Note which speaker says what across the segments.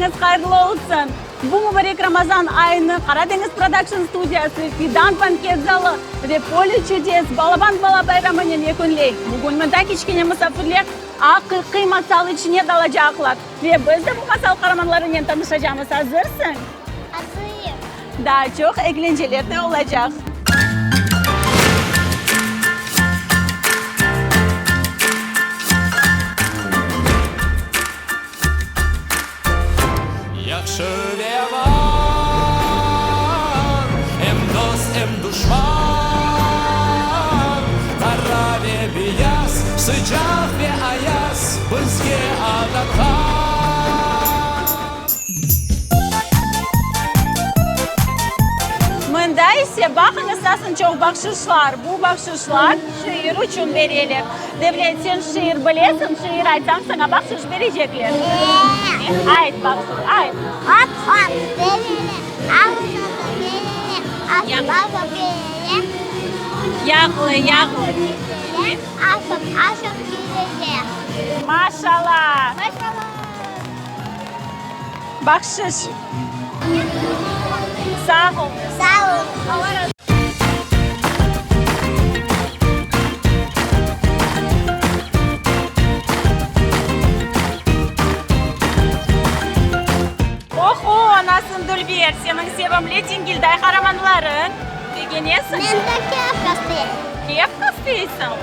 Speaker 1: Bayramıñız hayırlı olsun! Bu mübarek Ramazan ayını Qara deñiz prodakşn studiyası, Fidan banket zalı ve Pole çudes balaban bala bayramınen yekünley. Bugün mında kiçkene musafirler aqiqiy masal içine dalacaqlar ve biz de bu masal qaramanlarınen tanışacamız. Azırsıñ?
Speaker 2: Azırım.
Speaker 1: Daa çoq eglenceler de olacaq.
Speaker 3: Yahşı ve yaman, em dost, em duşman, Qara ve beyaz, sıcaq ve ayaz, bizge adanğan.
Speaker 1: Mında ise, baqıñız, nasıl çoq bahşışlar. Bu bahşışlar şiir içün bereler. Devlet, sen şiir bilesiñ, şiir aytsañ, saña bahşış berecekler. Ayt, bahşış, ayt.
Speaker 2: Ap, ap, berele, ağzına berele, asıp, asıp berele.
Speaker 1: Yağlı, yağlı.
Speaker 2: Asıp, asıp berele.
Speaker 1: Maşallah.
Speaker 2: Maşallah.
Speaker 1: Bahşış. Sağ oluñız.
Speaker 2: Sağ oluñız.
Speaker 1: Oho, nasıl dülber, seniñ sevimli Dingilday qaramanlarıñ. Begenesiñ?
Speaker 2: Men de kepka isteyim.
Speaker 1: Kepka isteysiñ?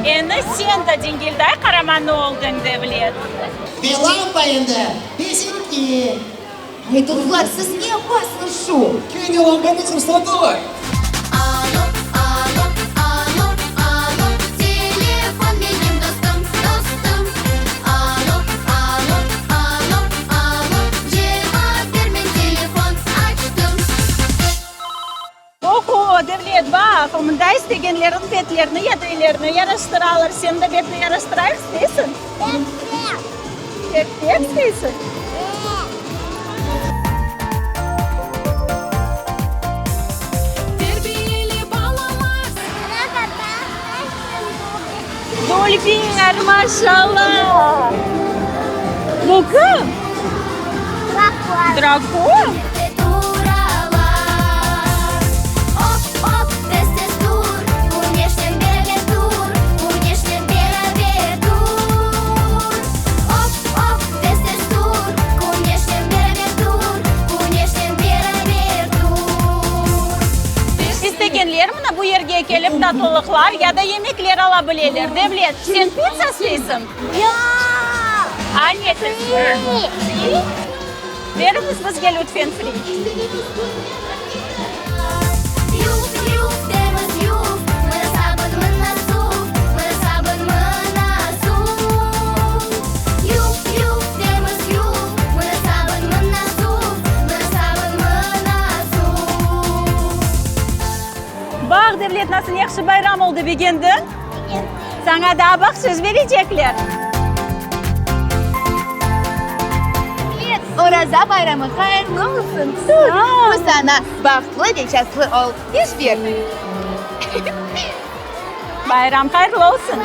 Speaker 1: Endi sen de Dingilday qaramanı oldıñ, Devlet.
Speaker 4: Ve lampa endi pezinki.
Speaker 5: Ay, dostlar, siz ne yapasıñız şu?
Speaker 6: Kene lampanı qırsadılar.
Speaker 7: Alo, alo, alo, alo, telefon menim dostum, dostum. Alo, alo, alo, alo, cevap ber, men telefon açtım.
Speaker 1: Oho, Devlet, baq, mında istegenlerniñ betlerini ya da ellerini yaraştıralar. Sen de betni yaraştırayıq isteysiñ?
Speaker 2: Pek
Speaker 1: Pek isteysiñ?
Speaker 7: Terbiyeli balalar.
Speaker 1: Dülber, maşallah! Bu kim?
Speaker 2: Drakon.
Speaker 1: Drakon?
Speaker 7: Op, op, tez-tez tur, küneşnen beraber tur, küneşnen beraber tur. Op, op, tez-tez tur, küneşnen beraber tur, küneşnen beraber tur.
Speaker 1: İstegenler mına bu yerge kelip tatlılıqlar ya da yemekler ala bileler. Devlet, sen pitsa isteysiñ?
Speaker 2: Yoq.
Speaker 1: A ne isteysiñ? Fri. Beriñiz bizge lütfen fri.
Speaker 7: Yuv, yuv, temiz yuv, mına sabun, mına suv, mına sabun, mına suv. Yuv, yuv, temiz yuv, mına sabun, mına suv, mına sabun, mına suv.
Speaker 1: Baq, Devlet, nasıl yahşı bayram oldı, begendiñ?
Speaker 2: Begendim.
Speaker 1: Saña daa bahşış berecekler.
Speaker 5: Oraza bayramı hayırlı olsun! Tut, bu saña, bahtlı ve çastlı ol! İş ber!
Speaker 1: Bayram hayırlı olsun!